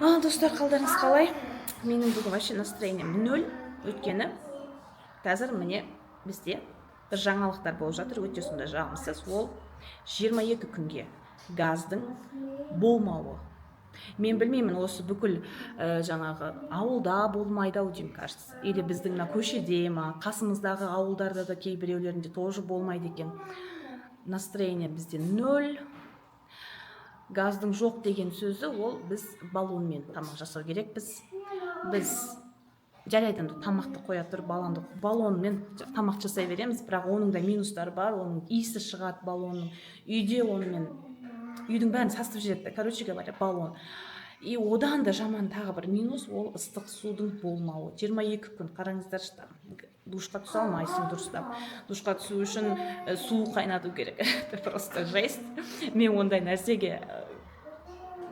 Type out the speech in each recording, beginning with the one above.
Ал, достар, қалдарыңыз қалай? Менің бүгін вообще настроением ноль, өйткені қазір, міне, бізде бір жаңалықтар болып жатыр, өте сондай жағымсыз. Ол 22 күнге газдың болмауы. Мен білмеймін, осы бүкіл жаңағы ауылда болмайды ау деймін, кажется, или біздің мына көшеде ма, қасымыздағы ауылдарда да кейбіреулерінде тоже болмайды екен. Настроение бізде ноль. Газдың жоқ деген сөзі ол біз баллонмен тамақ жасау керекпіз. Біз, жарайды, енді тамақты қоя тұрып, баллонды, баллонмен тамақ жасай береміз, бірақ оның да минустары бар. Оның иісі шығады баллонның, үйде онымен үйдің бәрін сасытып жібереді, короче говоря, баллон. И одан да жаман тағы бір минус — ол ыстық судың болмауы. 22 күн, қараңыздаршы, там душқа түсе алмайсың дұрыстап. Душқа түсу үшін су қайнату керек. Это просто жесть. Мен ондай нәрсеге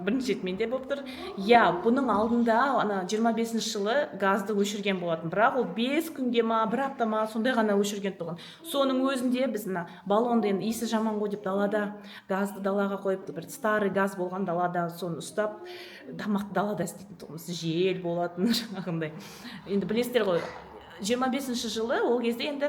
бірінші рет менде болып тұр. Иә, бұның алдында ана 25 жылы газды өшірген болатын, бірақ ол 5 күнге ма, бір апта ма, сондай ғана өшірген тұғын. Соның өзінде біз мына баллонды, енді иісі жаман ғой деп, далада газды далаға қойып, бір старый газ болған далада, соны ұстап, тамақты далада істейтін тұғынбыз. Жел болатын жаңағындай. Енді білесіздер ғой, 25 жылы ол кезде енді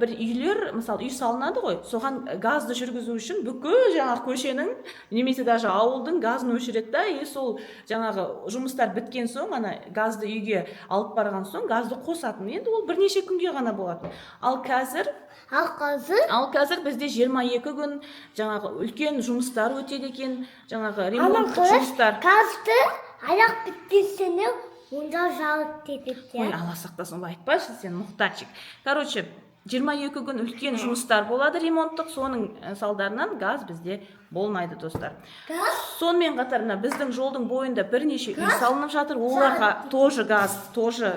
бір үйлер, мысалы, үй салынады ғой, соған газды жүргізу үшін бүкіл жаңағы көшенің немесе даже ауылдың газын өшіреді да, и сол жаңағы жұмыстар біткен соң, ана газды үйге алып барған соң, газды қосатын. Енді ол бірнеше күнге ғана болатын. Ал қазір Ал қазір Ал қазір бізде 22 күн жаңағы үлкен жұмыстар өтеді екен, жаңағы Ана ремонттық қыз жұмыстар. Газды аяқ біткенсіне онда жалып кетеді. Ой, Иә. Алла сақтасын, олай айтпашы сен, Мұхтарчик. Короче, 22 күн үлкен жұмыстар болады ремонттық, соның салдарынан газ бізде болмайды, достар. Газ? Сонымен қатар мына біздің жолдың бойында бірнеше үй салынып жатыр, оларға тоже газ тоже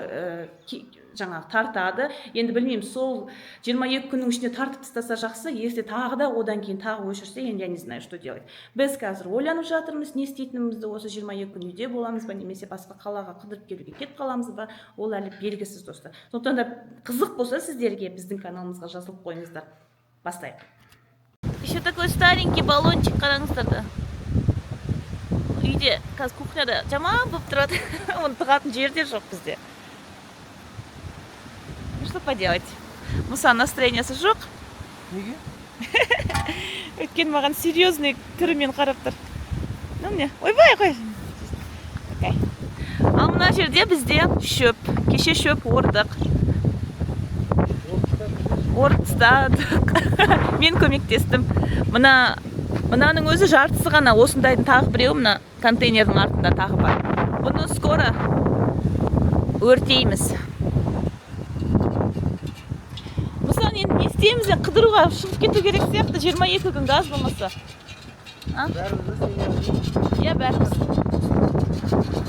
жаңағы тартады. Енді білмеймін, сол 22 күннің ішінде тартып тастаса жақсы. Если тағы да одан кейін тағы өшірсе, енді я не знаю, что делать. Біз қазір ойланып жатырмыз не істейтінімізді. Осы 22 күн үйде боламыз ба немесе басқа қалаға қыдырып келуге кетіп қаламыз ба, ол әлі белгісіз, достар. Сондықтан да қызық болса сіздерге, біздің каналымызға жазылып қойыңыздар. Бастайық. Еще такой старенький баллончик, қараңыздар да, үйде қазір кухняда жаман болып тұрады, оны тығатын жер де жоқ бізде. Ну, что поделать? Мұса настроениесі жоқ. Неге? Өйткені маған серьезный түрімен қарап тұр. Ну, міне, ойбай, қой. Такая. Ал мына жерде бізде шөп. Кеше шөп ордық, орып тастадық, мен көмектестім. Мына мынаның өзі жартысы ғана, осындайдың тағы біреуі мына контейнердің артында тағы бар. Бұны скоро өртейміз. Мысалы, енді не істейміз? Енді қыдыруға шығып кету керек сияқты, 22 күн газ болмаса. А? Иә, бәріміз.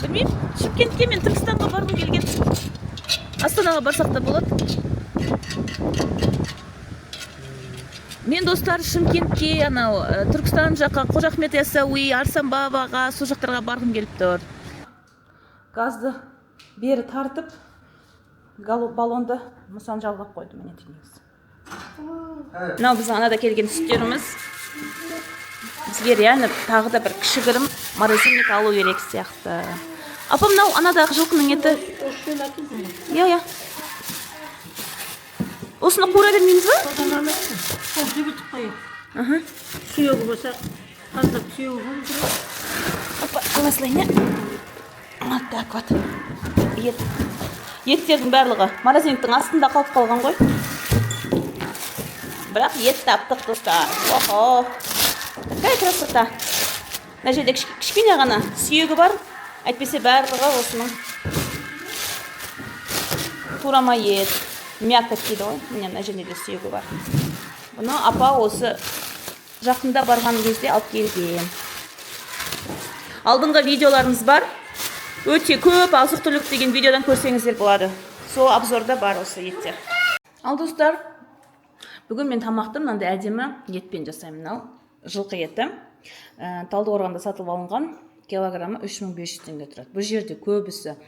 Білмеймін, Шымкентке, мен Түркістанға барғым келген. Астанаға барсақ та болады. Мен, достар, Шымкентке, анау Түркістан жаққа, Қожа Ахмет Яссауи, Арыстан бабаға, сол жақтарға барғым келіп тұр. Газды бері тартып, баллонды Мұсан жалғап қойды, міне, негізі. Мынау біздің анада келген сүттеріміз. Бізге реально тағы да бір кішігірім морозильник алу керек сияқты. Апа, мынау анадағы жылқының еті. Иә, осыны қуыра бермейміз ба? Сол жібітіп қояйық. Сүйегі болса, аздап сүйегі болу керек. Опа, ала салайын, иә. Вот так вот. Ет, еттердің барлығы морозильниктің астында қалып қалған ғой, бірақ ет таптық, достар. Охо, какая красота! Мына жерде кішкене ғана сүйегі бар, әйтпесе барлығы осының турама ет, мякоть дейді ғой. Міне, мына жерде де сүйегі бар. Бұны апа осы жақында барған кезде алып келген. Алдыңғы видеоларымыз бар, өте көп азық түлік деген видеодан көрсеңіздер болады, сол обзорда бар осы еттер. Ал, достар, бүгін мен тамақты мынандай әдемі етпен жасаймын. Мынау жылқы еті. Талдықорғанда сатып алынған, килограммы 3500 теңге тұрады. Бұл жерде көбісі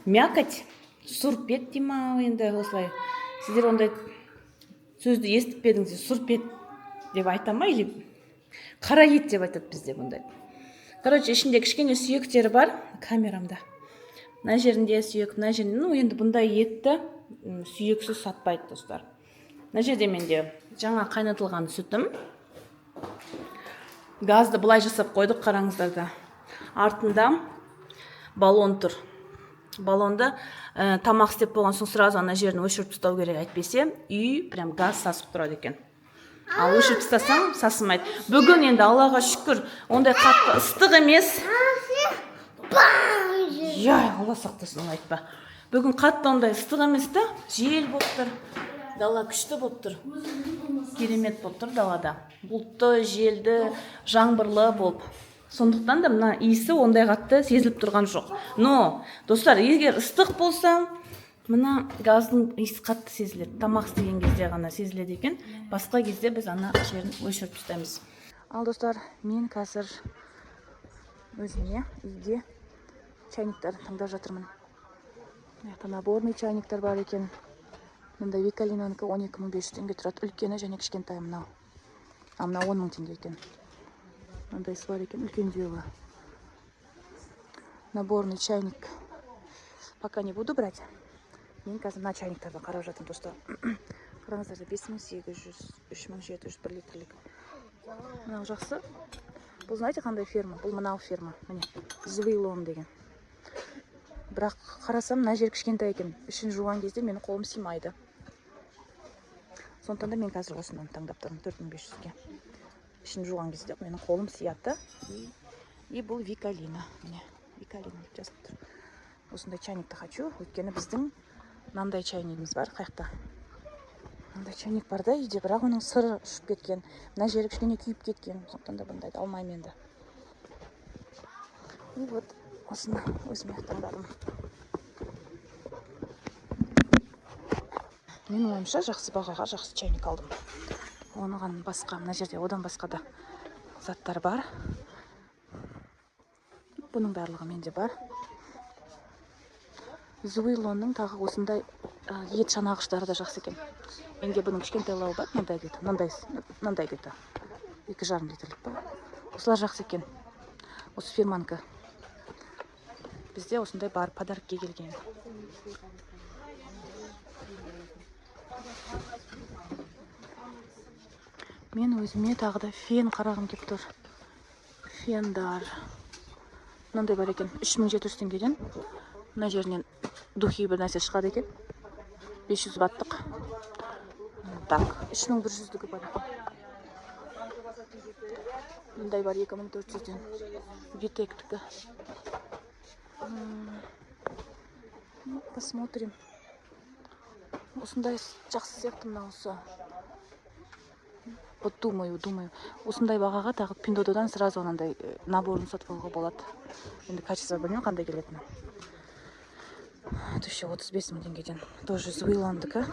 мякоть, сұрпет дей ма, енді осылай. Сіздер ондай сөзді естіп пе едіңіздер? Сұрпет деп айта ма или қара ет деп айтады бізде бұндай. Короче, ішінде кішкене сүйектері бар камерамда. Мына жерінде сүйек, мына жерінде. Ну, енді бұндай етті сүйексіз сатпайды, достар. Мына жерде менде жаңа қайнатылған сүтім. Газды былай жасап қойдық, қараңыздар да. Артында баллон тұр. Баллонды тамақ істеп болған соң сразу ана жерін өшіріп тастау керек, әйтпесе үй прям газ сасып тұрады екен. Ал өшіріп тастасаң, сасымайды. Бүгін енді Аллаға шүкір, ондай қатты ыстық емес. Иә, Алла сақтасын, оны айтпа. Бүгін қатты ондай ыстық емес та, жел болып тұр. Дала күшті болып тұр. Керемет болып тұр далада. Бұлтты, желді, жаңбырлы болып. Сондықтан да мына иісі ондай қатты сезіліп тұрған жоқ. Но, достар, егер ыстық болса, мына газдың иісі қатты сезіледі. Тамақ істеген кезде ғана сезіледі екен. Басқа кезде біз ана жерін өшіріп тастаймыз. Ал, достар, мен қазір өзіме үйге чайниктер таңдап жатырмын. Мына жақта наборный чайниктер бар екен. Мындай Викалинанікі 12 500 теңге тұрады. Үлкені және кішкентайы мынау. А мынау 10 000 теңге екен. Мынандайсы бар екен, үлкендеуі. Наборный чайник пока не буду брать. Мен қазір мына чайниктерді қарап жатырмын, достар. Қараңыздар, 5800, 3700 бір литрлік. Мынау жақсы. Бұл, знаете, қандай фирма? Бұл мынау фирма. Міне, Звилон деген. Бірақ қарасам, мына жер кішкентай екен. Ішін жуған кезде менің қолым сыймайды. Сондықтан да мен қазір осыны таңдап тұрмын 4500-ге. Ішін жуған кезде менің қолым сияды. И бұл Викалина. Міне, Викалина деп жазылып тұр. Осындай чайникті хочу. Өйткені біздің мынандай чайнигіміз бар. Қаяқта? Мынандай чайник бар да үйде, бірақ оның сыры ұшып кеткен. Мына жері кішкене күйіп кеткен. Сондықтан да бұндайды алмаймын енді. И вот осыны өзіме таңдадым. Менің ойымша, жақсы бағаға жақсы чайник алдым. Оныған басқа, мына жерде одан басқа да заттар бар. Бұның барлығы менде бар. Зуилонның тағы осындай ет шанағыштары да жақсы екен. Менде бұның кішкентайлауы бар, мынандай где-то, мынандай где-то. 2,5 литрлік па. Осылар жақсы екен. Осы фирманікі. Бізде осындай бар, подарокке келген. Мен өзіме тағы да фен қарағым келіп тұр. Фендар. Мынандай бар екен, 3700 теңгеден. Мына жерінен духи бір нәрсе шығады екен. 500 ваттық. Так, 3100-дікі бар екен. Мындай бар 2400-ден. Витектікі. Ну, посмотрим. Осындай жақсы сияқты мынаусы. Вот думаю, думаю. Осындай бағаға тағы Пиндуодуодан сразу анандай наборын сатып алуға болады. Енді качество білмеймін қандай келетінін. Это еще 35 000 теңгеден. Тоже Зуиландікі.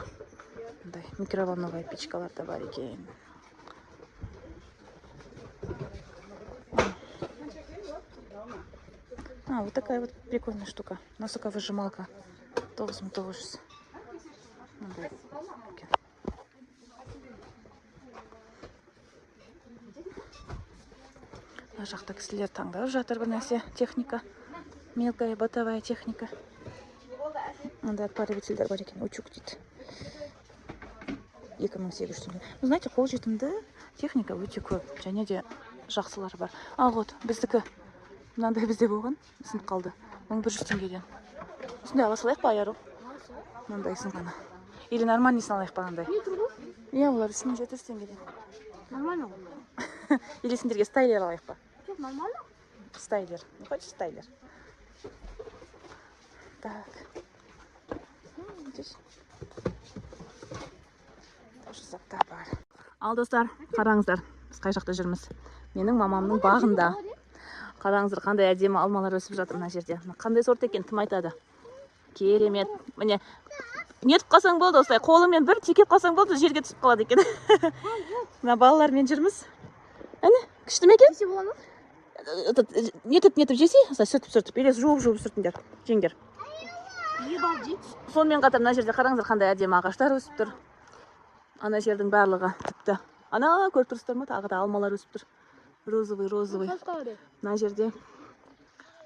Мындай микроволновая печкалар да бар екен. А, вот такая вот прикольная штука. Носоковыжималка. 9900. Мындай екен. Мына жақта кісілер таңдап жатыр бір нәрсе. Техника. Мелкая бытовая техника. Мындай отпаривательдер бар екен. Утюг дейді. 2800 теңге. Ну, знаете, қолжетімді техника өте көп. Және де жақсылары бар. А, вот, біздікі. Мынандай бізде болған. Сынып қалды. 1100 теңгеден. Осындай ала салайық па, Аяру? Мынандайсын ғана. Или нормальныйсын алайық па андай? Иә, олар 3700 теңгеден. Нормально ғой. Или сендерге стайлер алайық па? Жоқ, нормально. Стайлер. Не хочешь стайлер? Так. Здесь тоже заттар бар. Ал, достар, қараңыздар, біз қай жақта жүрміз? Менің мамамның бағында. Қараңыздар, қандай әдемі алмалар өсіп жатыр мына жерде. Мына қандай сорт екен, кім айтады? Керемет. Міне, нетіп қалсаң болды, осылай қолыңмен бір текеп қалсаң болды, жерге түсіп қалады екен. Мына балалармен жүрміз. Әне, күшті ме екен? Жесе бола ма? Этот, нетіп жесе, осылай сүртіп сүртіп, или жуып жуып сүртіңдер, жеңдер. Сонымен қатар мына жерде қараңыздар, қандай әдемі ағаштар өсіп тұр. Ана жердің барлығы тіпті. Ана көріп тұрсыздар ма, тағы да алмалар өсіп тұр. Розовый, розовый. Мына жерде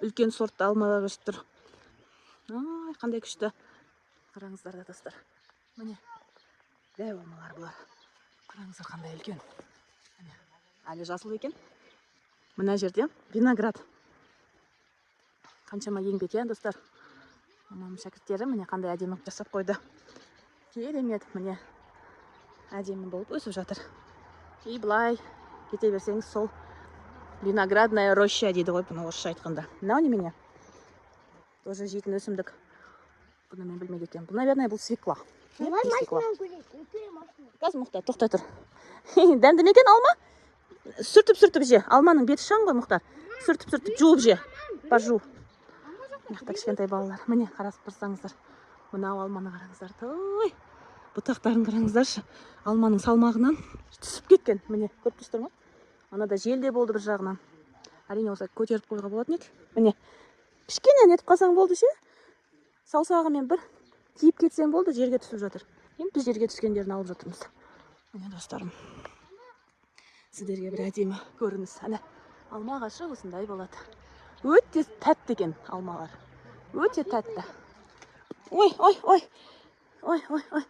үлкен сортты алмалар өсіп тұр. Ай, қандай күшті. Қараңыздар да, достар. Міне. Дәу алмалар бұлар. Қараңыздар, қандай үлкен. Міне. Әлі жасыл екен. Мына жерде виноград. Қаншама еңбек, иә, достар. Мамам шәкірттері міне қандай әдемі қылып жасап қойды. Керемет, міне. Әдемі болып өсіп жатыр. И былай кете берсеңіз, сол виноградная роща дейді ғой бұны орысша айтқанда. Мынау немене? Тоже жейтін өсімдік. Бұны мен білмейді екенмін. Бұл, наверное, бұл свекла. Нет, Давай не свекла. Машинаны көрейік. Үлкен машина. Қазір, Мұхтар, тоқтай тұр. Дәмді ме екен алма? Сүртіп, сүртіп же. Алманың беті шаң ғой, Мұхтар. Сүртіп, сүртіп жуып же. Пожу. Мына жақта кішкентай балалар. Міне, қарасып тұрсаңыздар. Мынау алманы қараңыздар. Той. Бұтақтарын қараңыздаршы. Алманың салмағынан түсіп кеткен. Міне, көріп тұрсыздар ма? Анада жел де болды бір жағынан. Әрине, осылай көтеріп қоюға болатын еді. Міне. Кішкене нетіп қалсаң болды ше. Саусағымен бір тиіп кетсең болды, жерге түсіп жатыр. Енді біз жерге түскендерін алып жатырмыз. Міне, достарым. Сіздерге бір әдемі көрініс. Әне, алма ағашы осындай болады. Өте тәтті екен алмалар. Өте тәтті. Ой, ой, ой. Ой, ой, ой.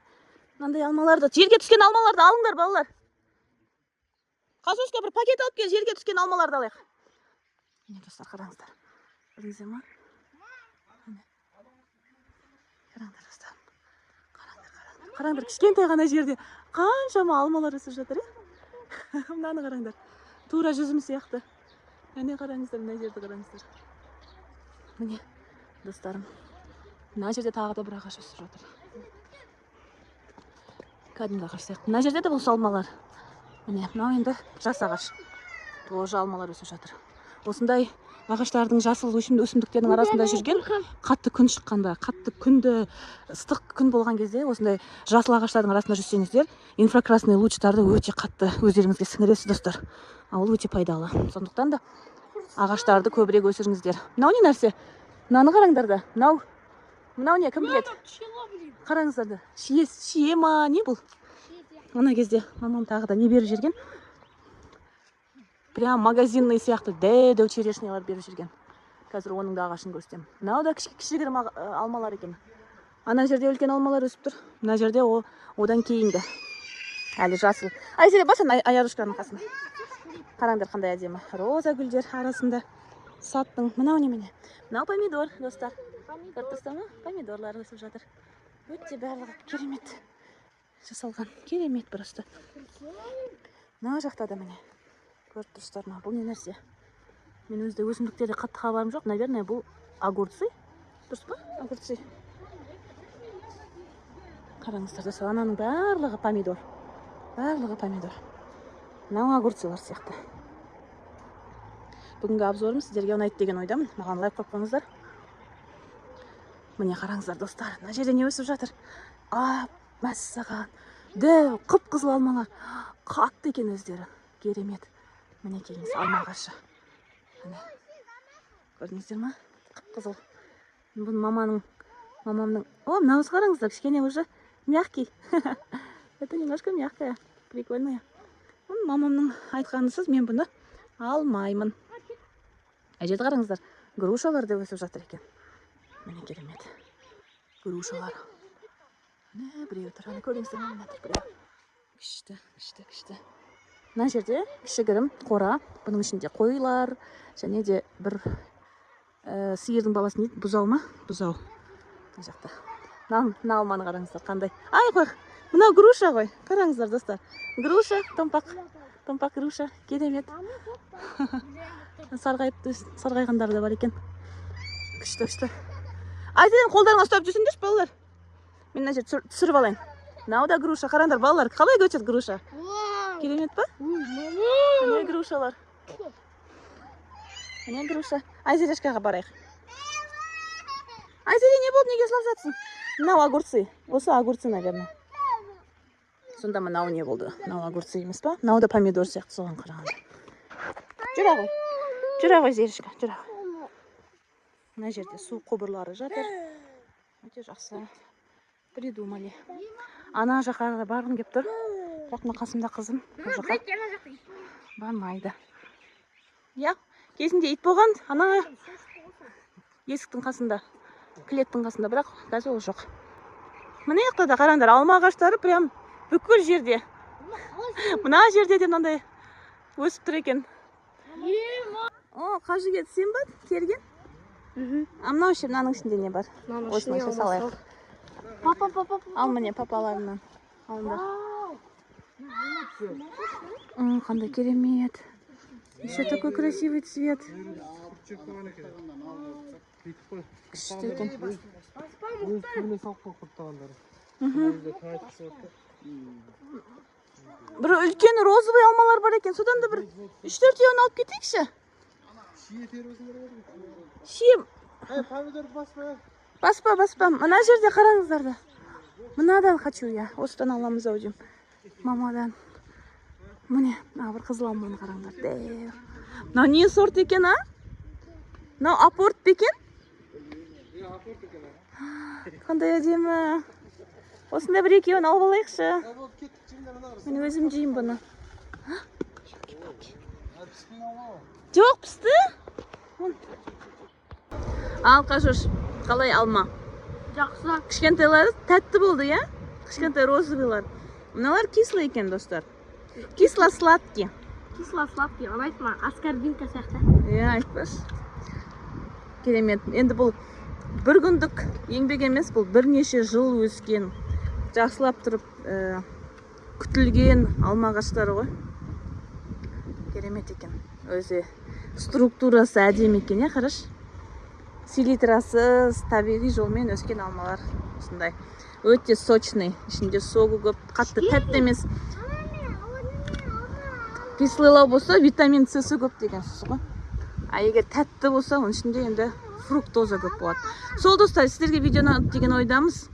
Мынандай алмаларды, жерге түскен алмаларды алыңдар, балалар. Қасошка, бір пакет алып кел, жерге түскен алмаларды алайық. Міне, достар, қараңыздар. Көрдіңіздер ма? Міне. Қараңдар, достар. Қараңдар, қараңдар. Қараңдар, кішкентай ғана жерде қаншама алмалар өсіп жатыр, иә? Мынаны қараңдар. Тура жүзім сияқты. Міне, қараңыздар, мына жерді қараңыздар. Міне, достарым. Мына жерде тағы да бір ағаш өсіп жатыр. Кәдімгі ағаш сияқты. Мына жерде де бұл алмалар. Міне, мынау енді жас ағаш. Тоже алмалар өсіп жатыр. Осындай ағаштардың, жасыл өсімдіктердің арасында жүрген, қатты күн шыққанда, қатты күнді, ыстық күн болған кезде осындай жасыл ағаштардың арасында жүрсеңіздер, инфракрасный лучтарды өте қатты өздеріңізге сіңіресіз, достар. А ол өте пайдалы. Сондықтан да ағаштарды көбірек өсіріңіздер. Мынау не нәрсе? Мынаны қараңдар да. Мынау не, кім біледі? Қараңыздар да. Шие, шие ма, не бұл? Ана кезде мамам тағы да не беріп жүрген? Прям магазинный сияқты дәу дәу черешнялар беріп жүрген. Қазір оның да ағашын көрсетемін. Мынау да кішігірім алмалар екен. Ана жерде үлкен алмалар өсіп тұр. Мына жерде о, одан кейінгі. Әлі жасыл. Айзере, бас ана Аярушканың қасына. Қараңдар, қандай әдемі. Роза гүлдер арасында садтың. Мынау немене? Мынау помидор, достар. Көріп тұрсыздар ма? Помидорлар өсіп жатыр. Өте барлығы керемет жасалған. Керемет просто. Мына жақта да, міне. Көріп тұрсыздар ма? Бұл не нәрсе? Мен өзі де өсімдіктерде қатты хабарым жоқ. Наверное, бұл огурцы. Дұрыс па? Огурцы. Қараңыздар, достар, ананың барлығы помидор. Барлығы помидор. Мынау огурцылар сияқты. Бүгінгі обзорым сіздерге ұнайды деген ойдамын. Маған лайк қойып қойыңыздар. Міне, қараңыздар, достар. Мына жерде не өсіп жатыр? А, мәссаған. Дәу, қып-қызыл алмалар. Қатты екен өздері. Керемет. Мінекейіңіз, алма ағашы. Міне. Көрдіңіздер ма? Қып-қызыл. Бұл мамамның. О, мынаусы, қараңыздар, кішкене уже мягкий. Это немножко мягкая. Прикольная. Бұны мамамның айтқанысыз мен бұны алмаймын. Ана жерде қараңыздар, грушалар да өсіп жатыр екен. Міне, керемет. Грушалар. Міне, біреу тұр. Ана, көрдіңіздер ме? Міне тұр біреу. Күшті, күшті, күшті. Мына жерде кішігірім қора. Бұның ішінде қойлар және де бір сиырдың баласы, не еді? Бұзау ма? Бұзау. Мына жақта. Мына алманы қараңыздар, қандай. Ай, қой. Мынау груша ғой. Қараңыздар, достар. Груша, томпақ. Томпақ груша. Керемет. Сарғайып, сарғайғандары да бар екен. Күшті, күшті. Айзерен, қолдарыңа ұстап жүрсіңдерші, балалар. Мен мына жерді түсіріп алайын. Мынау да груша. Қараңдар, балалар, қалай өседі груша? Керемет па? Міне, грушалар. Міне, груша. Айзерешкаға барайық. Айзере, не болды, неге жылап жатсың? Мынау огурцы. Осы огурцы, наверное. Сонда мынау не болды? Мынау огурцы емес па? Мынау да помидор сияқты соған қарағанда. Жүре ғой. Жүре ғой, Зерешка, жүре ғой. Мына жерде су құбырлары жатыр. Өте жақсы. Придумали. Ана жаққа қарай барғым келіп тұр. Бірақ мына қасымда қызым. Ол жаққа бармайды. Иә, кезінде ит болған ана есіктің қасында, клеттің қасында, бірақ қазір ол жоқ. Мына жақта да қараңдар, алма ағаштары прям бүкіл жерде. Мына жерде де мынандай өсіп тұр екен. О, қажыгет, сен ба терген? А мынау ше, мынаның ішінде не бар? Осыны ше салайық. Папа, папа, папа. Ал, міне, папаларынан алыңдар. Қандай керемет, еще такой красивый цвет, күшті екен. Өз түріне салып қой құрттағандары. Бір үлкен розовый алмалар бар екен, содан да бір үш төртеуін алып кетейікші. Шие теріп. Шие. Ей, помидор баспа. Баспа, баспа. Мына жерде қараңыздар да, мынадан хочу я, осыдан аламыз ау деймін мамадан. Міне, мына бір қызыл алманы қараңдар. Дәу. Мынау не сорт екен, а? Мынау апорт па екен? Қандай әдемі! Осындай бір екеуін алып алайықшы. Болып кеттік, жеңдер, ана. Мен өзім жеймін бұны. Піспеген ғой. Жоқ, пісті. Ал, Қажош, қалай алма? Жақсы. Кішкентайлары тәтті болды, иә, кішкентай розовыйлар. Мыналар кислый екен, достар, кисло сладкий. Кисло сладкий, ұнайды маған, аскорбинка сияқты. Иә, айтпашы, керемет. Енді бұл бір күндік еңбек емес, бұл бірнеше жыл өскен, жақсылап тұрып күтілген алма ағаштары ғой. Керемет екен өзі, структурасы әдемі екен, иә. Қарашы, селитрасыз, табиғи жолмен өскен алмалар осындай өте сочный, ішінде согы көп, қатты тәтті емес. Кислыйлау болса, витамин С көп деген сөз ғой, а егер тәтті болса, оның ішінде енді фруктоза көп болады. Сол, достар, сіздерге видео ұнады деген ойдамыз.